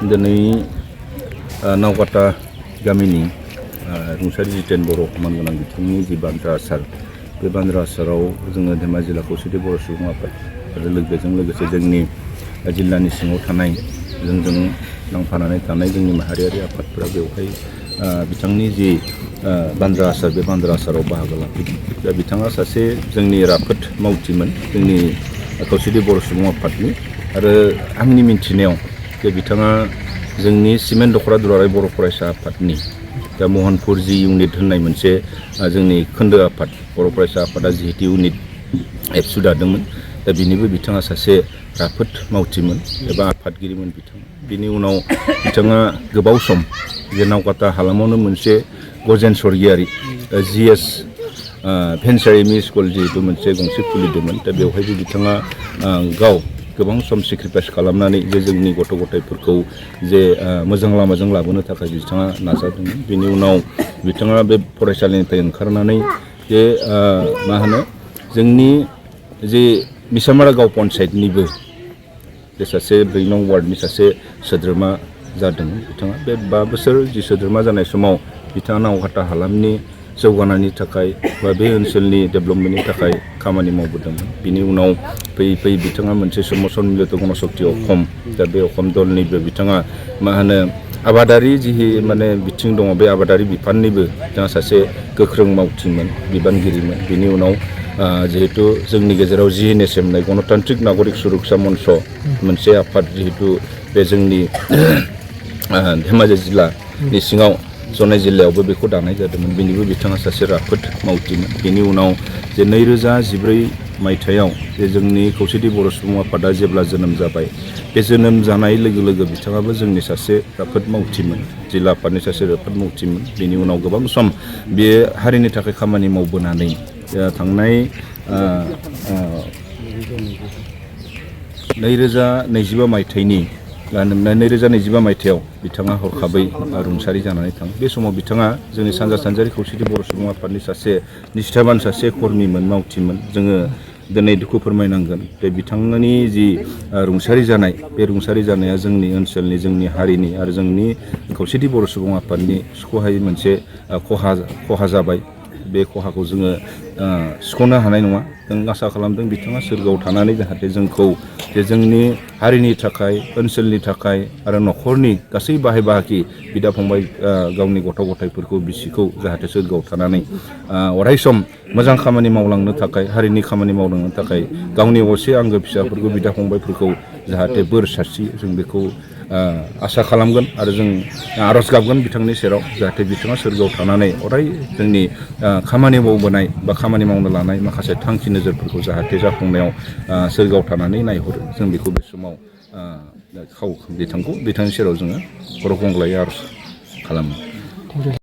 Diनै नावकाटा गामिनि रुंसारि जितेन बर' सनमान गोनां बिथांनि जि बान्द्रा आसार बे बान्द्रा आसाराव जोङो धेमाजि जिल्ला खौसेथि बर' सुबुं आफाद आरो बेजों लोगोसे जोंनि जिल्लानि सिङाव थानाय जोंजों नांफानानै थानाय जोंनि माहारियारि आफादफोरा बेवहाय बिथांनि जि बान्द्रा आसार बे बान्द्रा आसाराव बाहागो लाफैदों। दा बिथाङा सासे जोंनि राफोद मावथिमोन जोंनि खौसेथि बर' सुबुं आफादनि आरो आंनि मिन्थिनायाव जे बिथाङा जोंनि सिमेन्ट दख'रा दुलाराय बर' फरायसा आफादनि दा महनपुर जि इउनिट होननाय मोनसे जोंनि खोन्दो आफाद बर' फरायसा आफादा जिहेतु इउनिट एबसु दादोंमोन दा बिनिबो बिथाङा सासे राफोद मावथिमोन एबा आफादगिरिमोन बिथाङा। बिनि उनाव बिथाङा गोबाव सम जे नावकाटा हालामावनो मोनसे Gajen Swargiary GS venture M E school जिहेतु मोनसे गंसे खुलिदोंमोन दा बेवहायबो बिथाङा गाव गोबां सम सेक्रिफाइस खालामनानै जे जोंनि गथ' गथायफोरखौ जे मोजां लामाजों लाबोनो थाखाय बिथाङा नाजादोंमोन। बिनि उनाव बिथाङा बे फरायसालिनिफ्राय ओंखारनानै जे मा होनो जोंनि जे मिसामारा गाव पन्सायतनिबो बे सासे 4 नं वार्डनि सासे सोद्रोमा जादोंमोन बिथाङा। बे 5 बोसोर जि सोद्रोमा जानाय समाव बिथाङा नावकाटा हालामनि जौगानायनि थाखाय बा बे ओनसोलनि डेभेलपमेन्टनि थाखाय खामानि मावबोदोंमोन। बिनि उनाव फैयै फैयै बिथाङा मोनसे समसन मिलत गणशक्ति अखम दा बे अखम दलनिबो बिथाङा मा होनो आबादारि जि माने बिथिं दङ बे आबादारि बिफाननिबो बिथाङा सासे गोख्रों मावथिमोन बिबानगिरिमोन। बिनि उनाव जिहेतु जोंनि गेजेराव GNSM होननाय गणतान्त्रिक नागरिक सुरक्षा मन्च मोनसे आफाद जिहेतु बे जोंनि धेमाजि जिल्लानि सिङाव जनाय जिल्लायावबो बेखौ दानाय जादोंमोन। बेनिबो बिथाङा सासे राफोद मावथिमोन। बेनि उनाव जे 2014 मायथाइयाव जे जोंनि खौसेथि बर' सुबुं आफादा जेब्ला जोनोम जाबाय बे जोनोम जानाय लोगो लोगो बिथाङाबो जोंनि सासे राफोद मावथिमोन जिल्ला आफादनि सासे राफोद मावथिमोन। बेनि उनाव गोबां सम बे हारिनि थाखाय खामानि मावबोनानै थांनाय 2025 मायथाइनि 2025 मायथाइयाव बिथाङा हरखाबै रुंसारि जानानै थाङो। बे समाव बिथाङा जोंनि सानजा सानजारि खौसेथि बर' सुबुं आफादनि सासे निष्ठाबान सासे कर्मिमोन मावथिमोन। जोङो दिनै दुखु फोरमायनांगोन बे बिथांनि जि रुंसारि जानाय बे रुंसारि जानाया जोंनि ओनसोलनि जोंनि हारिनि आरो जोंनि खौसेथि बर' सुबुं आफादनि सुख'हायै मोनसे खहा जाबाय। बे खहाखौ जोङो सुख'नो हानाय नङा। जों आसा खालामदों बिथाङा सोरगोआव थानानै जाहाथे जोंखौ जे जोंनि हारिनि थाखाय ओनसोलनि थाखाय आरो न'खरनि गासै बाहाय बाहागि बिदा फंबाय गावनि गथ' गथायफोरखौ बिसिखौ जाहाथे सोरगोआव थानानै अरायसम मोजां खामानि मावलांनो थाखाय हारिनि खामानि मावलांनो थाखाय गावनि असे आंगो फिसाफोरखौ बिदा फंबायफोरखौ जाहाथे बोर सारस्रियो जों बेखौ आसा खालामगोन आरो जों आर'ज गाबगोन बिथांनि सेराव जाहाथे बिथाङा सोरगोआव थानानै अराय जोंनि खामानि मावबोनाय बा खामानि मावनो लानाय माखासे थांखि नोजोरफोरखौ जाहाथे जाफुंनायाव सोरगोआव थानानै नायहरो जों बेखौ बे समाव बिथांनि सेराव जोङो खर' गंग्लायै आर'ज खालामो।